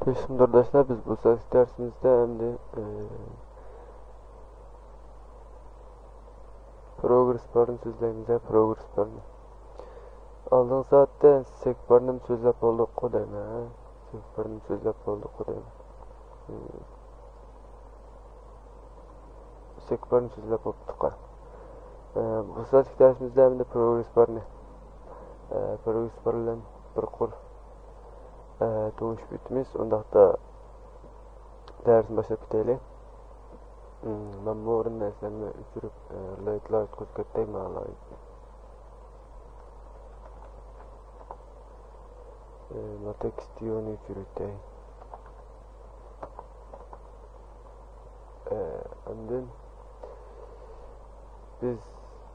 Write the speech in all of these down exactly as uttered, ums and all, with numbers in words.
قېرىنداشلار، بىز بۇ سەۋەبلىك دەرسىمىزدە ئەمدى، ئى، پروگرېس بارنى سۆزلەيمىز، ھە، پروگرېس بارنى. ئالدىنقى سائەتتە سېك بارنىمۇ سۆزلەپ بولدۇققۇ دەيمەن، ھە؟ سېك بارنىمۇ سۆزلەپ بولدۇققۇ دەيمەن. سېك بارنى سۆزلەپ بوپتۇق. ئە، بۇ سائەتلىك دەرسىمىزدە ئەمدى پروگرېس بارنى، ئە، پروگرېس بار بىلەن بىر قۇر، ئە، تونۇشۇپ ئۆتىمىز. ئۇنداقتا دەرسنى باشلاپ كېتەيلى. مم، مەن بۇ ئورۇن نەرسىلەرنى ئۆچۈرۈپ، ئە، لايتلار قويۇپ كەتتەي، مانا لايت. ئە، ما تېكىستىيونى ئۆچۈرۈۋېتەي. ئە، ئاندىن بىز،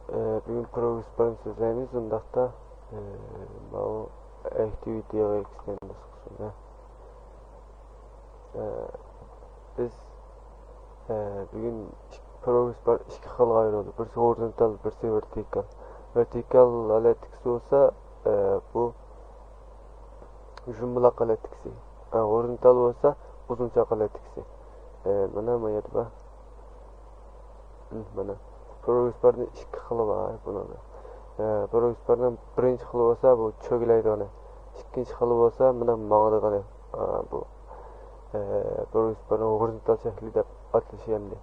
ئە، بۈگۈن پروگرېس بارنى سۆزلەيمىز، ئۇنداقتا، ئە، ماۋۇ ئەكتىۋىتىغا ئېكستېند قىلسۇن، ھە. ئە، بىز، ئە، بۈگۈن ئىك-، پروگرېس بار ئىككى خىلغا ئايرىلىدۇ. بىرسى ھورىزونتال، بىرسى ۋېرتىكال. ۋېرتىكال ھالەتتىكىسى بولسا، ئە، بۇ يۇمىلاق ھالەتتىكىسى. ئە، ھورىزونتال بولسا ئۇزۇنچاق ھالەتتىكىسى. ئە، مانا ما يەردە بار. مم، مانا. پروگرېس بارنىڭ ئىككى خىلى بار بۇنىڭدا. ئە، پروگرېس بارنىڭ بىرىنچى خىلى بولسا بۇ چۆگىلەيدىغىنى. ئىككىنچى خىلى بولسا مانا ماڭىدىغىنى. ئە، بۇ، ئە، پروگرېس بارنىڭ ھورىزونتال شەكلى دەپ ئاتىلىشى ئەمدى.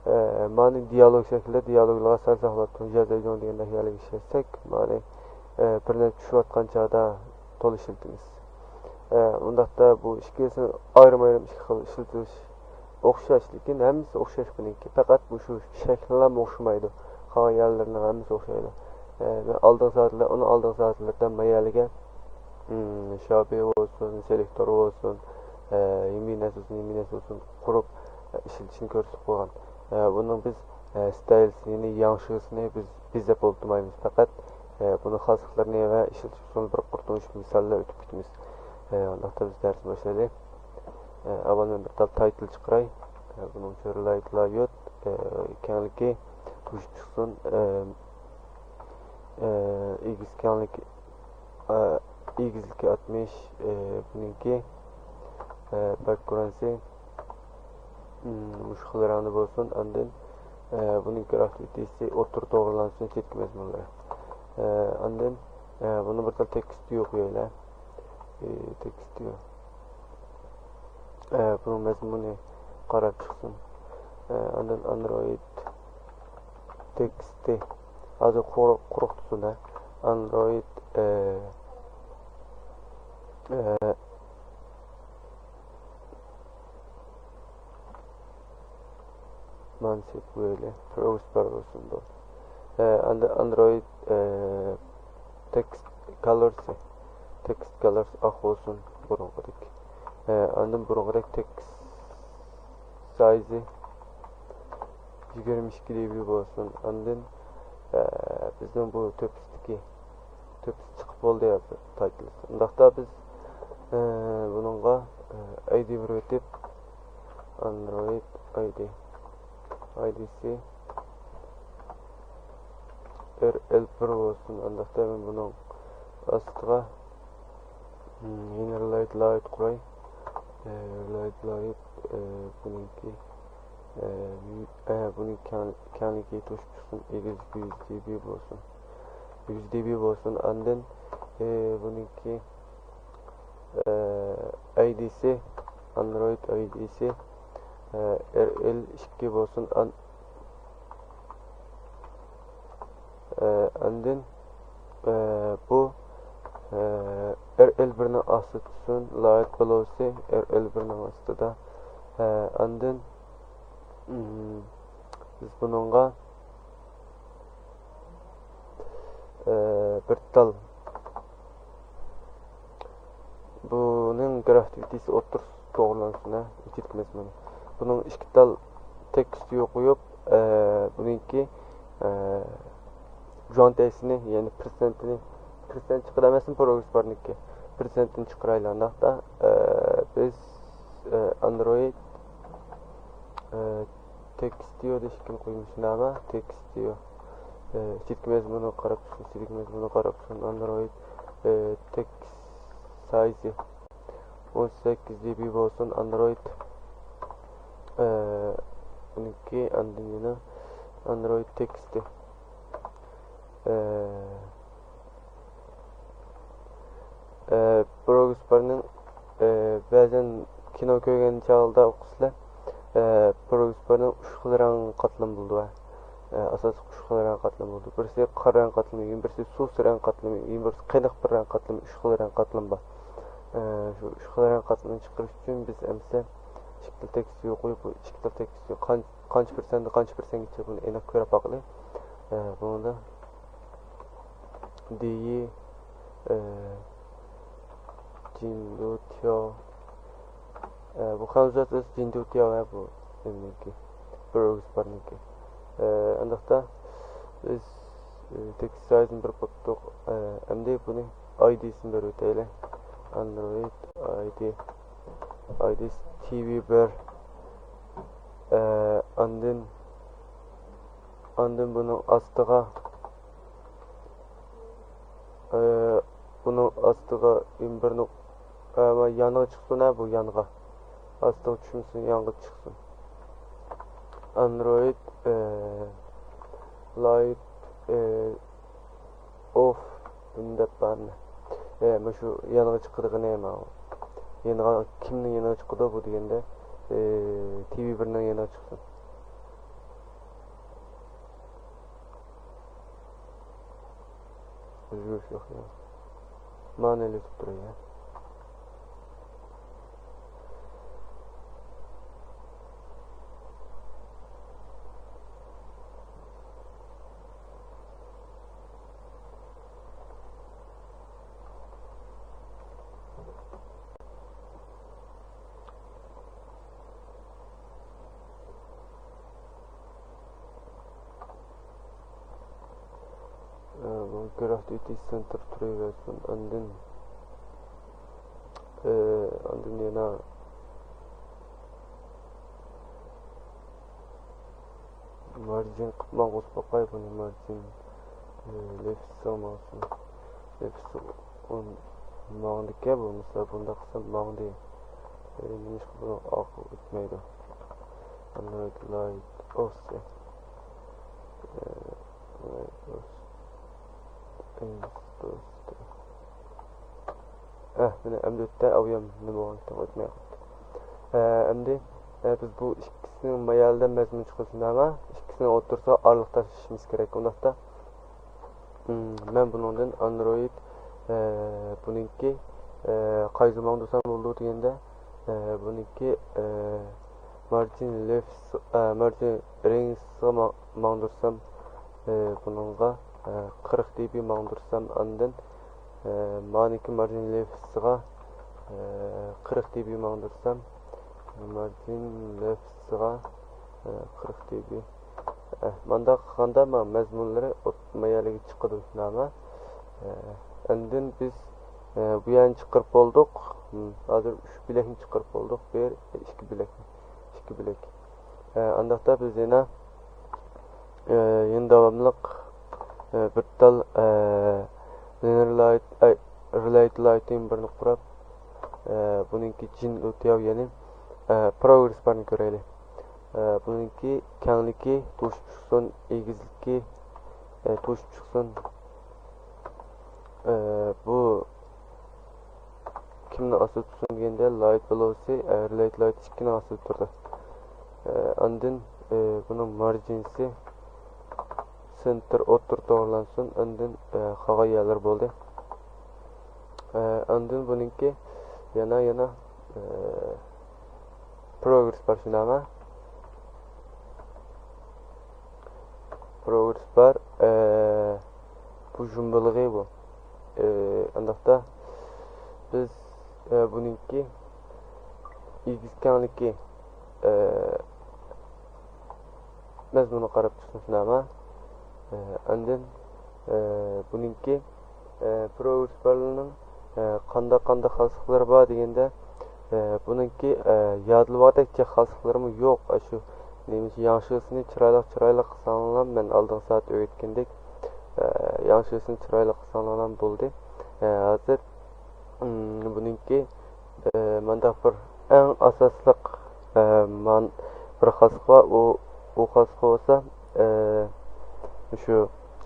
ئە، مانى دىيالوگ شەكلىدە، دىيالوگلارغا سەل ساقلاپ تۇرۇڭ، جيازەيجۇڭ دېگەندەك يەرلەرگە ئىشلەتسەك، مانى، ئە، بىر نەرسە چۈشۈۋاتقان چاغدا تولا ئىشلىتىمىز. ئە، ئۇنداقتا بۇ ئىككىلىسىنى ئايرىم-ئايرىم ئىككى خىل ئىشلىتىش ئوخشاش، لېكىن ھەممىسى ئوخشاش بۇنىڭكى. پەقەت مۇشۇ شەكىللەرمۇ ئوخشىمايدۇ. قالغان يەرلىرىنىڭ ھەممىسى ئوخشايدۇ. ئە، مەن ئالدىنقى سائەتلەر، ئۇنىڭ ئالدىنقى سائەتلىرىدە ما يەرلىگە، ئىم، شاپى بولسۇن، سېلېكتور بولسۇن، ئە، يىمىنەس بولسۇن، يىمىنەس بولسۇن قۇرۇپ، ئە، ئىشلىتىشنى كۆرسىتىپ قويغان. ئە، بۇنىڭ بىز، ئە، ستايلسىنى، ياڭشىسىنى بىز بېزەپ ئولتۇرمايمىز. پەقەت، ئە، بۇنىڭ خاسلىقلىرىنى ۋە ئىشلىتىش ئۇسۇلىنى بىر قۇر تونۇشۇپ مىساللار ئۆتۈپ كېتىمىز. ئە، ئۇنداقتا بىز دەرسنى باشلايلى. ئە، ئاۋۋال مەن بىر تال تايتىل چىقىراي. ئە، بۇنىڭ ئۈچۈن لايت لايوت، ئە، كەڭلىكى توشۇپ چىقسۇن. ئە، ئە، ئېگىز كەڭلىكى، ئە، ئېگىزلىكى ئاتمىش، ئە، بۇنىڭكى، ئە، باكگراۋندى، ئىم، مۇشۇ خىل رەڭدە بولسۇن. ئاندىن، ئە، بۇنىڭ گرافىك ئىدىيىسى ئوتتۇرا توغرىلانسۇن، چەتكى مەزمۇنلىرى. ئە، ئاندىن، ئە، بۇنى بىر تال تېكىست ۋيۇ قويايلى. ئە، تېكىست ۋيۇ. ئە، بۇنىڭ مەزمۇنى قاراپ چىقسۇن. ئە، ئاندىن ئاندرويد تېكىستى. ھازىر قۇرۇق، قۇرۇق تۇرسۇن، ھە. ئاندرويد، ئە، ئە، مانسىپ ۋېلى پروگرېس بار بولسۇن بۇ. ئە، ئاندىن ئاندرويد، ئە، تېكىست كالورسى. تېكىست كالورسى ئاق بولسۇن بۇرۇنقىدەك. ئە، ئاندىن بۇرۇنقىدەك تېكىست سايزى يىگىرمە ئىككى دېبى بولسۇن. ئاندىن، ئە، بىزنىڭ بۇ تۆپىسىدىكى تۆپىسى چىقىپ بولدى ھازىر تايتلىسى. ئۇنداقتا بىز، ئە، بۇنىڭغا، ئە، ئايدى بېرىۋېتىپ، ئاندرويد ئايدى. ئايدىسى ئېر ئېل بىر بولسۇن. ئانداقتا مەن بۇنىڭ ئاستىغا، مم، يەنە لايت لايت قۇراي. ئە، لايت لايت، ئە، بۇنىڭكى، ئە، يۈ-، ئە، بۇنىڭ كەڭ-، كەڭلىكى توشۇپ چىقسۇن. ئېگىزلىكى يۈز دېبى بولسۇن. يۈز دېبى بولسۇن. ئاندىن، ئە، بۇنىڭكى، ئە، ئايدىسى، ئاندرويد ئايدىسى، ئە، ئېر ئېل ئىككى بولسۇن. ئان-، ئە، ئاندىن، ئە، بۇ، ئە، ئېر ئېل بىرنىڭ ئاستىدا تۇرسۇن، لايت بولسۇن ئېر ئېل بىرنىڭ ئاستىدا. ئە، ئاندىن، ئىم، بىز بۇنىڭغا، ئە، بىر تال بۇنىڭ گرافىك ئىدىيىسى ئوتتۇرىسى توغرىلانسۇن، ھە، ئېتىتمىز بۇنى. بۇنىڭ ئىككى تال تېكىست يوق قويۇپ، ئە، بۇنىڭكى، ئە، جۇاڭتەيسىنى، يەنى پىرسەنتىنى، پىرسەنت چىقىدۇ ئەمەسمۇ پروگرېس بارنىڭكى؟ پىرسەنتىنى چىقىرايلى ئانداقتا. ئە، بىز، ئە، ئاندرويد، ئە، تېكىستىيو دېيىشكىنى قويمىسۇن، ئەمما تېكىستىيو. ئە، ئىچىدىكى مەزمۇنغا قاراپ تۇرسۇن، ئىچىدىكى مەزمۇنغا قاراپ تۇرسۇن، ئاندرويد، ئە، تېكىست سايزى. ئون سەككىز دېبى بولسۇن، ئاندرويد، ئە، بۇنىڭكى ئاندىن يەنە ئاندرويد تېكىستى. ئە، ئە، پروگرېسس بارنىڭ، ئە، بەزەن كىنو كۆرگەن چاغدا ئوقۇسىلەر، ئە، پروگرېسس بارنىڭ ئۈچ خىل رەڭ قاتلىمى بولىدۇ، ھە. ئە، ئاساسلىق ئۈچ خىل رەڭ قاتلىمى بولىدۇ. بىرسى قارا رەڭ قاتلىمى، يەنە بىرسى سۇس رەڭ قاتلىمى، يەنە بىرسى قېنىق بىر رەڭ قاتلىمى، ئۈچ خىل رەڭ قاتلىمى بار. ئە، شۇ ئۈچ خىل رەڭ قاتلىمىنى چىقىرىش ئۈچۈن بىز ئەمسە ئىككى تال تېكىستى يوق قويۇپ، بۇ ئىككى تال تېكىستى قان-، قانچە پىرسەنتتىن قانچە پىرسەنتكىچە بۇنى ئېنىق كۆرۈپ باقىلى. ئە، بۇنىڭدا دېيى، ئە، جىندۇتياۋ. ئە، بۇ خەنزۇچە جىندۇتياۋ، ئە، بۇ نېمىنىڭكى؟ بىر ئۆگزى بارنىڭكى. ئە، ئانداقتا بىز، ئە، تېكىست سايزىنى بېرىپ بوپتۇق. ئە، ئەمدى بۇنى ئايدىسىنى بېرىۋېتەيلى. ئاندرويد ئايدى. ئايدىس تىۋى بىر. ئە، ئاندىن، ئاندىن بۇنىڭ ئاستىغا، ئە، بۇنىڭ ئاستىغا يەنە بىر نۇق-، ئە، يانغا چىقسۇن، ھە، بۇ يانغا. ئاستىغا چۈشمىسۇن، يانغا چىقسۇن. ئاندرويد، ئە، لايت، ئە، ئوف دەپ بارمۇ؟ ئە، مۇشۇ يانغا چىقىدىغىنى ماۋۇ. يانغا، كىمنىڭ يانغا چىقىدۇ بۇ دېگەندە، ئە، تىۋى بىرنىڭ يانغا چىقسۇن. ئۆزگىرىش يوق يا. مانا ئېلىۋېتىپ تۇراي يا. ئە، بۇ گرافىتى سېنتىر تۇرۇۋەرسۇن. ئاندىن، ئە، ئاندىن يەنە مارجىن قىلىپ ماڭغۇزۇپ باقاي بۇنى، مارجىن، ئە، لېفىسىغا ماڭسۇن. لېفىسى ئون ماڭدىكەن، بولمىسا بۇنداق قىلسام ماڭدى. ئە، نېمىشقا بۇنىڭ ئاقى ئۆتمەيدۇ؟ ئاندرويد لايت ئوفسېت. ئە، لايت ئوفسېت. ئە، مانا ئەمدى ئۆتتى، ئاۋۇيام نېمە بولغانلىقىنى ئۆتمەي قاپتۇ. ئە، ئەمدى، ئە، بىز بۇ ئىككىسىنىڭ مايالىدا مەزمۇن چىقىرىشنامە، ئىككىسىنىڭ ئوتتۇرىسىغا ئارىلىق تاشلىشىمىز كېرەك. ئۇنداقتا، مم، مەن بۇنىڭدىن ئاندرويد، ئە، بۇنىڭكى، ئە، قايسى ماڭدۇرسام بولىدۇ دېگەندە، ئە، بۇنىڭكى، ئە، مارجىن لېفت، ئە، مارجىن رېنجىغا ما-، ماڭدۇرسام، ئە، بۇنىڭغا، ئە، قىرىق دېبى ماڭدۇرسام، ئاندىن، ئە، مانىكى مارجىن لېفتىغا، ئە، قىرىق دېبى ماڭدۇرسام، مارجىن لېفتىغا، ئە، قىرىق دېبى. ئە، مانداق قىلغاندا ما-، مەزمۇنلىرى ئوت-، مايالىگە چىقىدۇ، شۇنداقمۇ؟ ئە، ئاندىن بىز، ئە، بۇ يەرنى چىقىرىپ بولدۇق. م، ھازىر ئۈچ بۆلەكنى چىقىرىپ بولدۇق. بىر، ئىككى بۆلەكنى. ئىككى بۆلەك. ئە، ئانداقتا بىز يەنە، ئە، يەنە داۋاملىق، ئە، بىر تال، ئە، لىنېر لايت، ئەي، رىلەيت لايتىنى بىرنى قۇرۇپ، ئە، بۇنىڭكى جىن ئۆتۈيەۋ، يەنى، ئە، پروگرېس بارنى كۆرەيلى. ئە، بۇنىڭكى كەڭلىكى توشۇپ چىقسۇن، ئېگىزلىكى، ئە، توشۇپ چىقسۇن. ئە، بۇ كىمنىڭ ئاستىدا تۇرسۇن دېگەندە، لايت بىلوسى، ئە، رىلەيت لايت ئىككىنىڭ ئاستىدا تۇرىدۇ. ئە، ئاندىن، ئە، بۇنىڭ مارجىنسى سېنتىر ئوتتۇرا توغرىلانسۇن، ئاندىن، ئە، قالغان يەرلەر بولدى. ئە، ئاندىن بۇنىڭكى يەنە، يەنە، ئە، پروگرېس بار شۇنداقمۇ؟ پروگرېس بار. ئە، بۇ جۇمبىلىغى بۇ. ئە، ئانداقتا بىز، ئە، بۇنىڭكى ئېگىز كەڭلىكى، ئە، مەزمۇنغا قاراپ چىقسۇن شۇنداقمۇ؟ ئە، ئاندىن، ئە، بۇنىڭكى، ئە، پروگرېس بارلىرىنىڭ، ئە، قانداق، قانداق خاسلىقلىرى بار دېگەندە، ئە، بۇنىڭكى، ئە، يادلىۋاتقۇدەك جىق خاسلىقلىرىمۇ يوق. ئاشۇ نېمىسى، ياڭشىسىنى چىرايلىق، چىرايلىق قىلساڭلار، مەن ئالدىنقى سائەت ئۆگەتكەندەك، ئە، ياڭشىسىنى چىرايلىق قىلساڭلار بولدى. ئە، ھازىر، ئىم، بۇنىڭكى، ئە، مانداق بىر ئەڭ ئاساسلىق، ئە، مان-، بىر خاسلىق بار. ئۇ، ئۇ خاسلىق بولسا، ئە، شۇ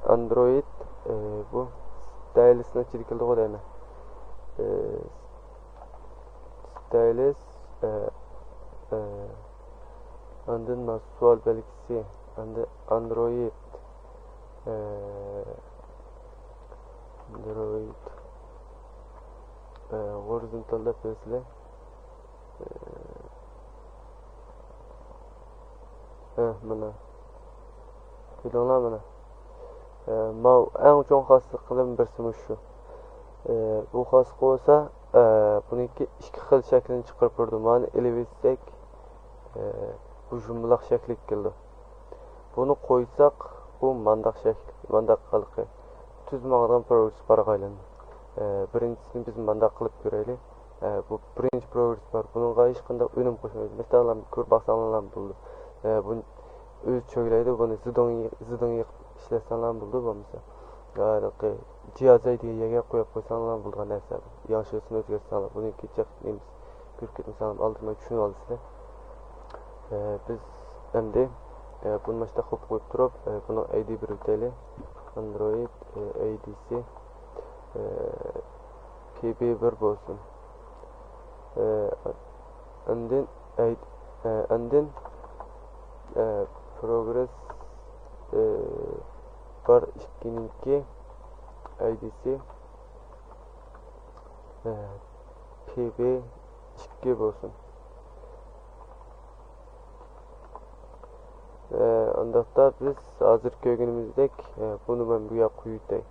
ئاندرويد، ئە، بۇ ستايلىسنىڭ ئىچىدە كېلىدىغۇ دەيمەن. ئە، ستايلىس، ئە، ئە، ئاندىن مانا سوئال بەلگىسى، ئاندىن ئاندرويد، ئە، ئاندرويد، ئە، غورىزونتال دەپ بىلىسىلەر. ئە، مانا. كۆردۈڭلار مانا. ئە، ماۋۇ ئەڭ چوڭ خاسلىقلىرىدىن بىرسى مۇشۇ. ئە، بۇ خاسلىق بولسا، ئە، بۇنىڭكى ئىككى خىل شەكلىنى چىقىرىپ بېرىدۇ. مانا ئېلىۋەتسەك، ئە، بۇ يۇمىلاق شەكلىگە كېلىدۇ. بۇنى قويساق، بۇ مانداق شەكىل، مانداق ھالقى تۈز ماڭىدىغان پروگرېسس بارغا ئايلىنىدۇ. ئە، بىرىنچىسىنى بىز مانداق قىلىپ كۆرەيلى. ئە، بۇ بىرىنچى پروگرېسس بار. بۇنىڭغا ھېچقانداق ئۈنۈم قوشمايمىز. مۇشۇنداقلا كۆرۈپ باقساڭلارلا بولىدۇ. ئە، بۇ ئۆزى چۆگىلەيدۇ. بۇنى زىدىڭ يېق-، زىدىڭ يېقىپ ئىشلەتسەڭلارمۇ بولىدۇ بولمىسا. ھېلىقى جيا زاي دېگەن يەرگە قويۇپ قويساڭلارمۇ بولىدىغان نەرسە. ياڭشىسىنى ئۆزگەرتسەڭلار. بۇنىڭكى جىق نېمىسى كۆرۈپ كەتمىسەڭلار ئالدىرىماي چۈشىنىۋالىسىلەر. ئە، بىز ئەمدى، ئە، بۇنى مۇشۇنداق قىلىپ قويۇپ تۇرۇپ، ئە، بۇنىڭ ئايدى بىر ئۆتەيلى. ئاندرويد، ئە، ئايدىسى، ئە، پى بى بىر بولسۇن. ئە، ئاندىن ئايد-، ئە، ئاندىن، ئە، پروگرېسس، ئە، بار ئىككىنىڭكى ئايدىسى، ئە، پى بى ئىككى بولسۇن. ئە، ئۇنداقتا بىز ھازىر كۆرگىنىمىزدەك، ئە، بۇنى مەن بۇ يەرگە قويۇۋېتەي.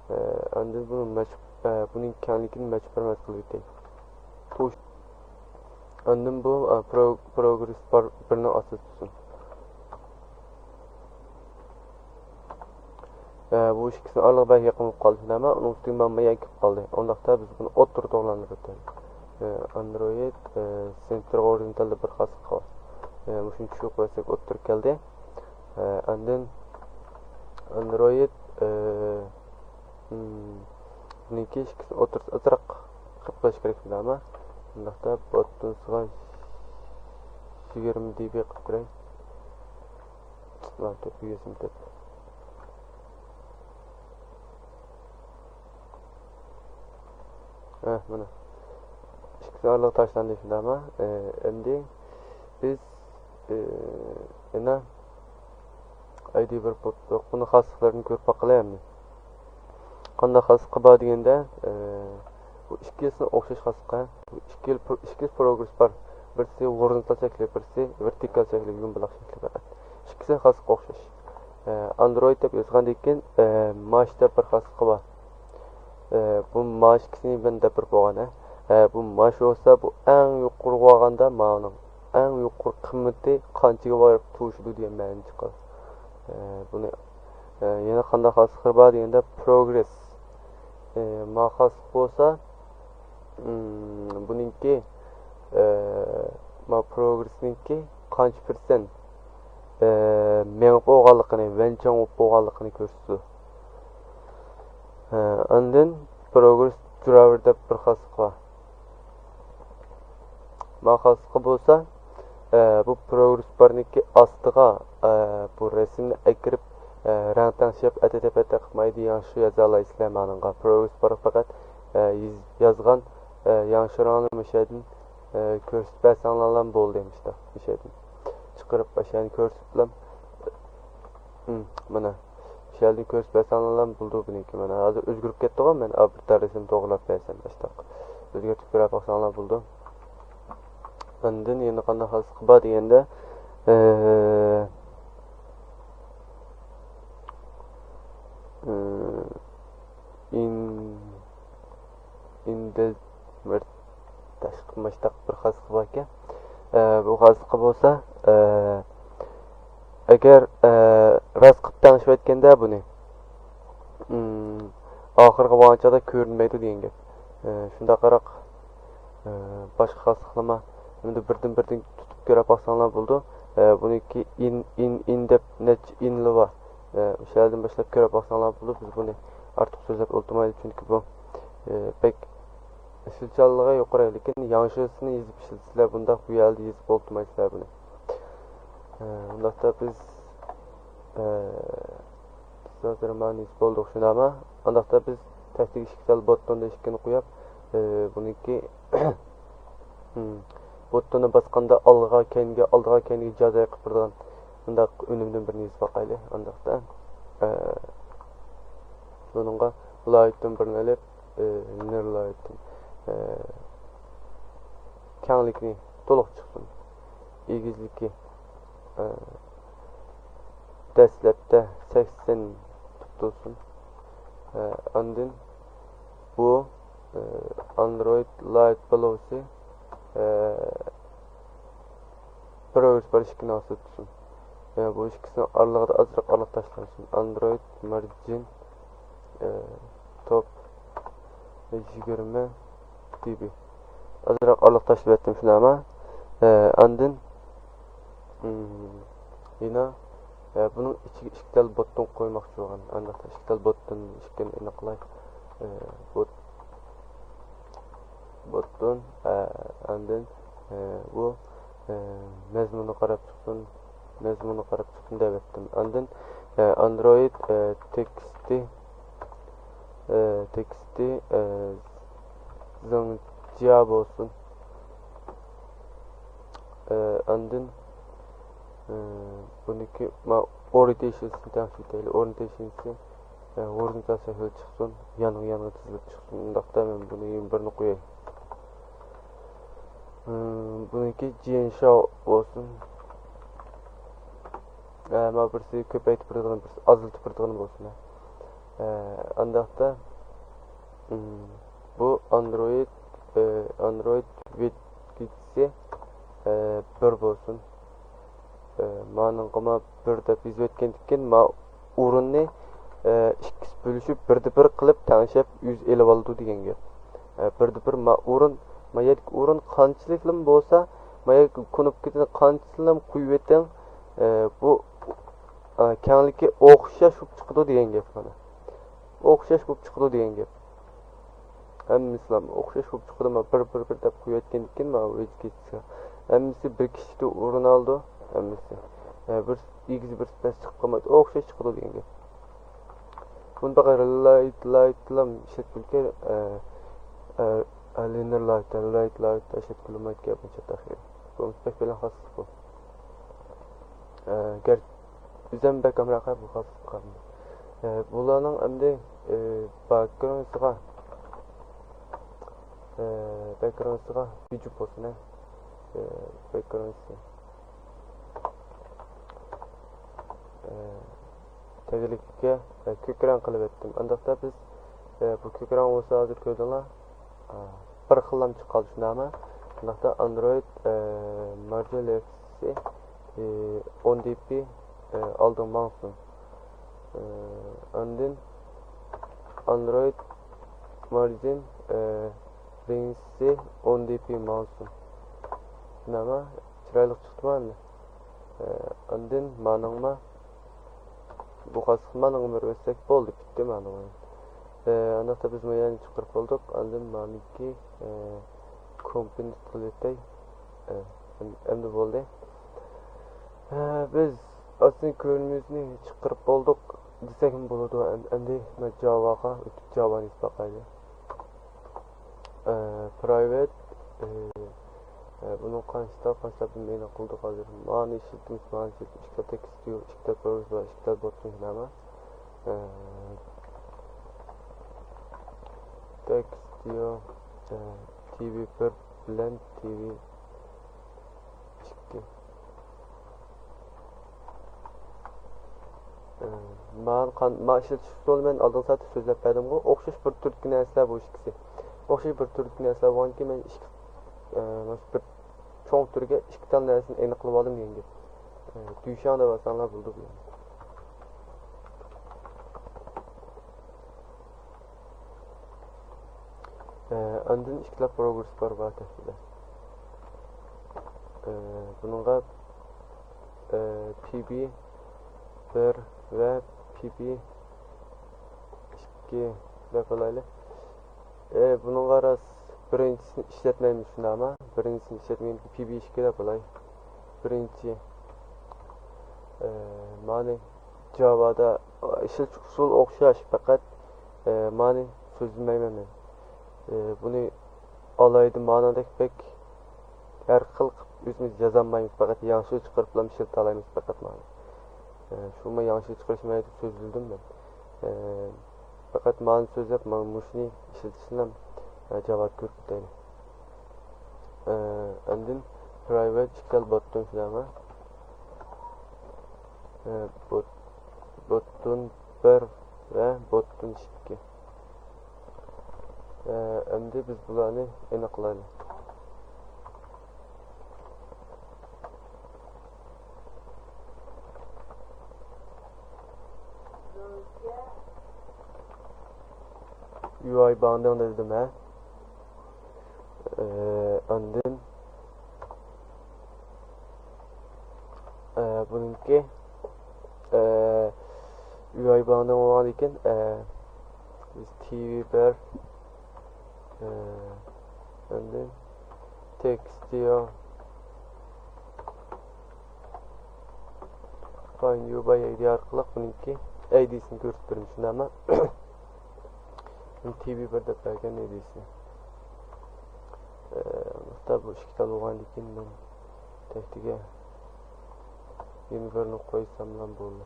ئە، ئاندىن بۇنى مەچ-، ئە، بۇنىڭ كەڭلىكىنى مەچ پەرۋەز قىلىۋېتەي. بۇ، ئاندىن بۇ، ئە، پرو-، پروگرېسس بار بىرنى ئاساسلىسۇن. ئە، بۇ ئىككىسىنىڭ ئارىلىقى بەك يېقىن بولۇپ قالدى، شۇنداقمۇ؟ ئۇنىڭ ئۈستىگە مانا يەنە كېلىپ قالدى. ئۇنداقتا بىز بۇنى ئوتتۇرىغا توغرىلاندۇرۇۋېتەيلى. ئە، ئاندرويد، ئە، سېنتىر غورىزونتالدا بىر خاسلىقى بار. ئە، مۇشۇنى چۈشۈرۈپ قويساك ئوتتۇرىغا كەلدى. ئە، ئاندىن ئاندرويد، ئە، مم، بۇنىڭكى ئىككىسىنى ئوتتۇرىسى ئازراق قىلىپ قويۇش كېرەك شۇنداقمۇ؟ ئۇنداقتا بوتتىنسىغا يىگىرمە دى بى قىلىپ بېرەي. مانا، تۆت يۈز يىگىرمە تۆت. ھە، مانا. ئىككىسى ئارىلىقى تاشلاندى شۇنداقمۇ؟ ئە، ئەمدى بىز، ئە، يەنە ئايدى بىر بوپتۇ. بۇنىڭ خاسلىقلىرىنى كۆرۈپ باقىلى ئەمدى. قانداق خاسلىقى بار دېگەندە، ئە، بۇ ئىككىلىسىنىڭ ئوخشاش خاسلىقى. بۇ ئىككىلا پرو-، ئىككىلا پروگرېسس بار. بىرسى غورىزونتال شەكلى، بىرسى ۋېرتىكال شەكلى، يۇمبىلاق شەكلى پەقەت. ئىككىسىنىڭ خاسلىقى ئوخشاش. ئە، ئاندرويد دەپ يازغاندىن كېيىن، ئە، ماش دەپ بىر خاسلىقى بار. ئە، بۇ ماش ئىككىسىنى مەن دەپ بېرىپ بولغان، ھە. ئە، بۇ ماش بولسا، بۇ ئەڭ يۇقىرىغا بارغاندا مانىڭ ئەڭ يۇقىرى قىممىتى قانچىگە بېرىپ تۇتىشىدۇ دېگەن مەنىنى چىقىرىدۇ. ئە، بۇنى، ئە، يەنە قانداق خاسلىقلىرى بار دېگەندە، پروگرېس. ئە، ما خاسلىق بولسا، ئىم، بۇنىڭكى، ئە، ما پروگرېسنىڭكى قانچە پىرسەنت، ئە، مېڭىپ بولغانلىقىنى، ۋەنچىڭ بولۇپ بولغانلىقىنى كۆرسىتىدۇ. ئە، ئاندىن پروگرېس درايۋېر دەپ بىر خاسلىق بار. ما خاسلىقى بولسا، ئە، بۇ پروگرېس بارنىڭكى ئاستىغا، ئە، بۇ رەسىمنى ئەكىرىپ، ئە، رەڭ تەڭشەپ، ئەتە تەپەتە قىلمايدۇ، ياڭشۇ يازالايسىلەر مانىڭغا. پروگرېس بارغا پەقەت، ئە، يېز-، يازغان، ئە، ياڭشۇ رەڭنى مۇشەدىن، ئە، كۆرسىتىپ بەرسەڭلارلا بولدى، مۇشۇنداق مۇشەدىن چىقىرىپ ئاشۇنى كۆرسىتىپلا. مم، مانا. مۇشۇ يەردىن كۆرسىتىپ بەرسەڭلارلا بولىدۇ بۇنىڭكى. مانا ھازىر ئۆزگىرىپ كەتتىغۇ، مەن ئا بىر تەرىپىنى توغرىلاپ بەرسەم، ئاشتاق ئۆزگەرتىپ كۆرۈپ باقساڭلار بولىدۇ. ئاندىن يەنە قانداق خاسلىقى بار دېگەندە، ئە، ئە، ئىن-، ئىندېل بىر تاشقى ماشتاق بىر خاسلىقى باركەن. ئە، بۇ خاسلىقى بولسا، ئە، ئەگەر، ئە، راست قىلىپ تەڭشىۋەتكەندە بۇنى، ئىم، ئاخىرغا بارغان چاغدا كۆرۈنمەيدۇ دېگەن گەپ. ئە، شۇنداقراق، ئە، باشقا خاسلىقلارمۇ ئەمدى بىردىن بىردىن تۇتۇپ كۆرۈپ باقساڭلار بولىدۇ. ئە، بۇنىڭكى ئىن، ئىن، ئىن دەپ نەچچە ئىنلا بار. ئە، ئۆشەلدىن باشلاپ كۆرۈپ باقساڭلار بولىدۇ. بىز بۇنى ئارتۇق سۆزلەپ ئولتۇرمايلى، چۈنكى بۇ، ئە، بەك ئىشلىتىشچانلىقى يۇقىرى، لېكىن ياڭشىسىنى يېزىپ ئىشلىتىسىلەر، بۇنداق بۇ يەردە يېزىپ ئولتۇرمايسىلەر بۇنى. ئە، ئۇنداقتا بىز، ئە، بىز ھازىر مانا يېزىپ بولدۇق، شۇنداقمۇ؟ ئۇنداقتا بىز تەكتىگە ئىككى تال بوتتوندا ئىككىنى قويۇپ، ئە، بۇنىڭكى، ھىم، بوتتوننى باسقاندا ئالغا، كەينىگە، ئالدىغا، كەينىگە جازاي قىلىپ بېرىدىغان مۇنداق ئۈنۈمدىن بىرنى يېزىپ باقايلى. ئانداقتا، ئە، بۇنىڭغا لايتتىن بىرنى ئېلىپ، ئى، نېرلايتتىن، ئى، كەڭلىكى تولۇق چىقسۇن. ئېگىزلىكى، ئى، دەسلەپتە سەكسەن تۇتۇلسۇن. ئى، ئاندىن بۇ، ئى، ئاندرويد لايت بولغۇسى، ئى، بىر ئۆزى بار ئىككىنى ئاستى تۇتسۇن. يەنى بۇ ئىككىسىنىڭ ئارىلىقىدا ئازراق ئارىلىق تاشلانسۇن. ئاندرويد مارجىن، ئى، توپ يىگىرمە دېبى. ئازراق ئارىلىق تاشلىۋەتتىم شۇنداقما. ئى، ئاندىن، ئىم، يەنە، ئى، بۇنىڭ ئىچىگە ئىككى تال بوتتون قويماقچى بولغان. ئانداقتا ئىككى تال بوتتون ئىكەن، ئېنىقلاي. ئى، بوت-، بوتتون، ئى، ئاندىن، ئى، بۇ، ئى، مەزمۇنىغا قاراپ چىقسۇن، مەزمۇنىغا قاراپ چىقسۇن دەۋەتتىم. ئاندىن، ئى، ئاندرويد، ئى، تېكىستى، ئى، تېكىستى، ئى، زىڭجيا بولسۇن. ئى، ئاندىن، ئى، بۇنىڭكى ما-، ئورىيېنتېيشنسىنى تەڭشىۋېتەيلى. ئورىيېنتېيشنسى، ئى، ھورىزونتال شەكىلدە چىقسۇن، يانغا يانغا تىزىلىپ چىقسۇن. ئۇنداقتا مەن بۇنى يەنە بىرنى قوياي. ئى، بۇنىڭكى جيەنشاۋ بولسۇن. ئى، ما بىرسى كۆپەيتىپ بېرىدىغان، بىرسى ئازلىتىپ بېرىدىغان بولسۇن. ئى، ئانداقتا، ئىم، بۇ ئاندرويد، ئى، ئاندرويد ۋىدگېتسى، ئى، بىر بولسۇن. ئى، مانىڭغىمۇ بىر دەپ يېزىۋەتكەندىكىن، ما ئورۇننى، ئى، ئىككىسى بۆلۈشۈپ، بىردە بىر قىلىپ تەڭشەپ ئۆزى ئېلىۋالىدۇ دېگەن گەپ. ئى، بىردە بىر ما ئورۇن، ما يەردىكى ئورۇن قانچىلىكلىمۇ بولسا، ما يەردىكى كۇنۇپكىدىن قانچىلىم قويۇۋېتىڭ، ئى، بۇ، ئى، كەڭلىكى ئوخشاش بولۇپ چىقىدۇ دېگەن گەپ مانا. ئوخشاش بولۇپ چىقىدۇ دېگەن گەپ. ھەممىسىلا ئوخشاش بولۇپ چىقىدۇ. ما بىر، بىر، بىر دەپ قويۇۋەتكەندىكىن، ما ۋىدگېتسى ھەممىسى بىر كىشىدە ئورۇن ئالىدۇ. ھەممىسى. ھە، بىر ئېگىز بىر پەس چىقىپ قالمايدۇ. ئوخشاش چىقىدۇ دېگەن گەپ. بۇنى پەقەت لايت، لايتلام ئىشلەتكۈلكە، ئە، ئە، ئە، لىنېر لايت، لايت، لايت ئىشلەتكىلى بولمايدىكەن بۇنچە تېخى. بۇ بەك بەلەن خاسلىق بۇ. ئە، گەر-، ئۆزۈم بەك ئامراق بۇ خاسلىققا. ئە، بۇلارنىڭ ئەمدى، ئە، باكگراۋندىغا، ئە، باكگراۋندىغا بىجۇ بولسۇن، ئە، باكگراۋندى. ئە، تەگلىككە، ئە، كۆك رەڭ قىلىۋەتتىم. ئانداقتا بىز، ئە، بۇ كۆك رەڭ بولسا ھازىر كۆردۈڭلار. ئە، بىر خىللام چىقىپ قالدى شۇنداقمۇ؟ شۇنداقتا ئاندرويد، ئە، مارجىن لېكسى، ئە، ئون دى پى، ئە، ئالدىغا ماڭسۇن. ئە، ئاندىن ئاندرويد مارجىن، ئە، رېنجسى ئون دى پى ماڭسۇن. شۇنداقمۇ؟ چىرايلىق چىقتىمۇ ئەمدى؟ ئە، ئاندىن مانىڭما بۇ خاسلىقنى مانىڭغا بېرىۋەتسەك بولدى، پۈتتى مانىڭ. ئە، ئانداقتا بىز مۇ يەرنى چىقىرىپ بولدۇق. ئاندىن مانىڭكى، ئە، كومپونېنت قىلىۋېتەي. ئە، ئەم-، ئەمدى بولدى. ئە، بىز ئاستىن كۆرۈنمىسىنى چىقىرىپ بولدۇق دېسەكمۇ بولىدۇ. ئەم-، ئەمدى مەن جاۋاغا ئۆتۈپ جاۋانى يېزىپ باقايلى. ئە، پرايۋەت، ئە، ئە، بۇنىڭ قانچە، قانچە بىلمەيلا قىلدۇق ھازىر. مانى ئىشلىتىمىز، مانى ئىشلىتىمىز. ئىككى تېكىست ۋىيۇ، ئىككى پروگرېس بار، ئىككى بوتتىن نېمە؟ ئە، تېكىست ۋىيۇ، ئە، تى ۋى بىر بىلەن تى ۋى ئىككى. ئە، مانا قان-، ما ئىشلىتىش ئۇسۇلى مەن ئالدىنقى سائەتتە سۆزلەپ بەردىمغۇ، ئوخشاش بىر تۈردىكى نەرسىلەر بۇ ئىككىسى. ئوخشاش بىر تۈردىكى نەرسىلەر بولغاندىكىن مەن ئىككى، ئە، مانا شۇ بىر چوڭ تۈرگە ئىككى تال نەرسىنى ئېنىقلىۋالدىم دېگەن گەپ. ئە، دۈشياڭ دەپ ئالساڭلار بولىدۇ بۇ يەرنى. ئە، ئاندىن ئىككىلا پروگرېس بار، بار تەكتىدە. ئە، بۇنىڭغا، ئە، پى بى بىر ۋە پى بى ئىككى دەپ ئالايلى. ئە، بۇنىڭغا راست بىرىنچىسىنى ئىشلەتمەيمىز، شۇنداقمۇ؟ بىرىنچىسىنى ئىشلەتمەيمىز، پى بى ئىككى دەپ ئالاي. بىرىنچى، ئە، مانى جاۋادا ئىشلىتىش ئۇسۇلى ئوخشاش، پەقەت، ئە، مانى سۆزلىمەيمەن مەن. ئە، بۇنى ئالاھىدە مانادەك بەك ھەر خىل قىلىپ ئۆزىمىز يازالمايمىز، پەقەت ياڭشىل چىقىرىپلا ئىشلىتالايمىز پەقەت مانى. ئە، شۇمۇ ياڭشىل چىقىرىش مەيدە سۆزلىدىم مەن. ئە، پەقەت مانى سۆزلەپ، مانا مۇشۇنى ئىشلىتىشنىلا، ئە، جاۋاب كۆرسىتەيلى. ئە، ئاندىن پرايۋەت ئىككى تال بوتتون شۇنداقمۇ؟ ئە، بوت-، بوتتون بىر ۋە بوتتون ئىككى. ئە، ئەمدى بىز بۇلارنى ئېنىقلايلى. يۇ ئاي باندىڭ دېدىم، ھە؟ ئە، ئاندىن، ئە، بۇنىڭكى، ئە، يۇ ئاي باندىڭ بولغاندىكىن، ئە، بىز تى ۋى بىر، ئە، ئاندىن تېكىستىل فايند يۇ باي ئاي دى ئارقىلىق بۇنىڭكى ئاي دىسىنى كۆرسىتىپ بېرىمىز، شۇنداقمۇ؟ تى ۋى بىر دەپ بەرگەن ئاي دىسىنى. ئە، نۇقتا بۇ ئىككى تال بولغاندىكىن مەن تەكتىگە يەنە بىرنى قويساملا بولدى.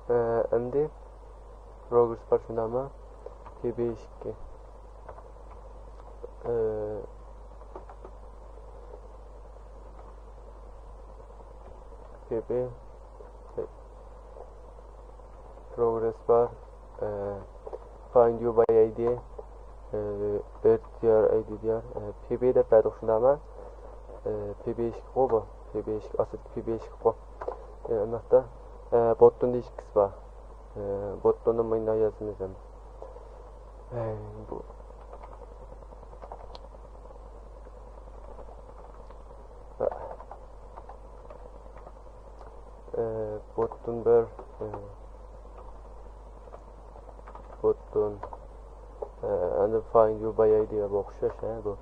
ئە، ئەمدى پروگرېس بار شۇنداقمۇ؟ پى بى ئىككى. ئە، پى بى پروگرېس بار. ئە، فايند يۇ باي ئاي دى. ئە، ئېرتىيار ئاي دى دىيار. ئە، پى بى دەپ بەردۇق شۇنداقمۇ؟ ئە، پى بى ئىككى بۇ. پى بى ئىككى، ئاساسىي پى بى ئىككى بۇ. ئە، ئۇنداقتا، ئە، بوتتون دېيىش ئىككىسى بار. ئە، بوتتوننى مۇنداق يازىمىز ئەمدى. ئەي، بۇ. ئە، بوتتون بىر، ئە، بوتتون، ئە، ئەمدى فايند يۇ باي ئاي دى ئوخشاش، ھە، بۇ.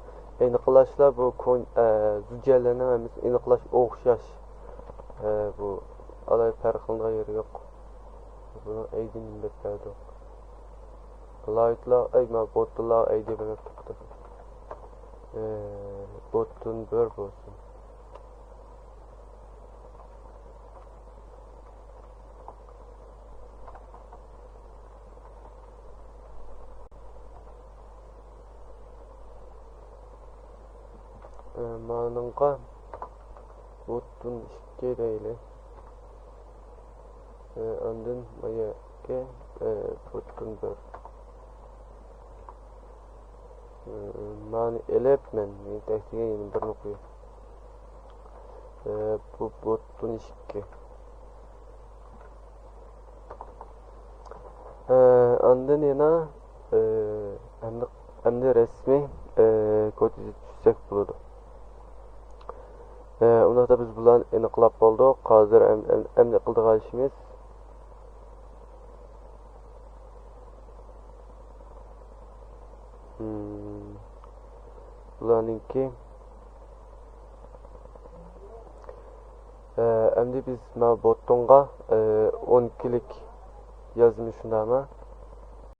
ئېنىقلاشلار بۇ كون-، ئە، زۇجيەنلەرنىڭ ھەممىسى ئېنىقلاش ئوخشاش. ئە، بۇ ئالاھىدە پەرق قىلىنىدىغان يېرى يوق. بۇنىڭ ئاي دى نېمە دەپ بەردۇق؟ لايتلار، ئەي، مانا بوتتونلار ئاي دى بىلەن تۇتتۇق. ئە، بوتتون بىر بولسۇن. ئە، مانىڭغا بوتتون ئىككى دەيلى. ئە، ئاندىن ما يەرگە، ئە، بوتتون بىر. ئە، مانى ئېلىپ مەن تەكتىگە يەنە بىرنى قويۇپ. ئە، بۇ بوتتون ئىككى. ئە، ئاندىن يەنە، ئە، ئەمدى، ئەمدى رەسمىي، ئە، كود يېزىپ چۈشسەك بولىدۇ. ئە، ئۇنداقتا بىز بۇلارنى ئېنىقلاپ بولدۇق. ھازىر ئەم-، ئەم-، ئەمدى قىلىدىغان ئىشىمىز، مم، بۇلارنىڭكى، ئە، ئەمدى بىز مانا بوتتونغا، ئە، ئون كىلىك يازىمىز، شۇنداقمۇ؟